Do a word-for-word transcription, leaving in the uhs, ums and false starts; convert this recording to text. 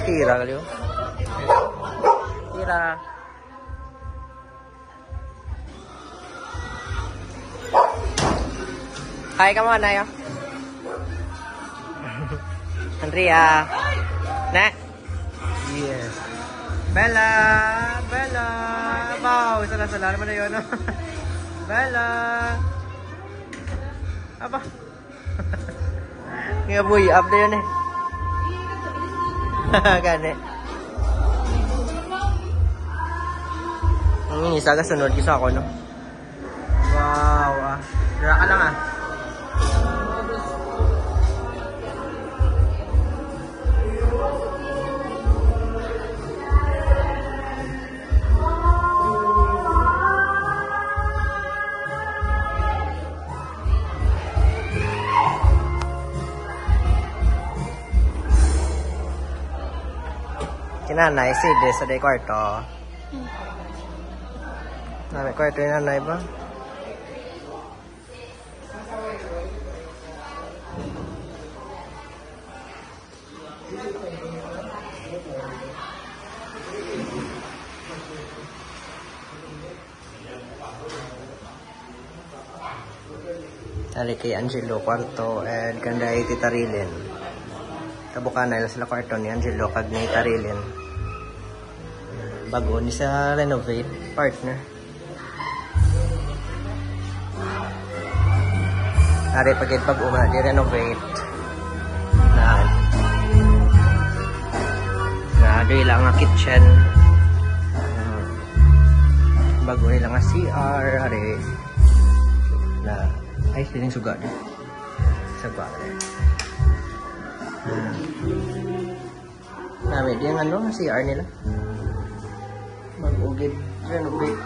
Tira, kaliw. Tira. Hi ka mo, Nay, oh. Andrea. Ne? Yes. Bella! Bella! Wow, sala-sala naman na yun, no? Bella! Aba. Nga boy, up na yun eh. Gani. Ang isa ka sunod, isa ako, no? Wow, ah. Dira ka lang, ah. Kinanay, sige, sa day kwarto. Nanay, kwarto yung nanay ba? Ari kay Angelo kwarto and kanday Tita Rilin. Kabukanay lang sila kwarto ni Angelo kag ni Tita Rilin. Bago ni sa renovate, partner. Ari pa gid bago nga di-renovate. Na, na, diri lang nga kitchen. Ah, bago nila nga C R, ari. Na, ay, siling suga na. Suga na. Nami, di ang ano, C R nila. Mag-ugid, renovate.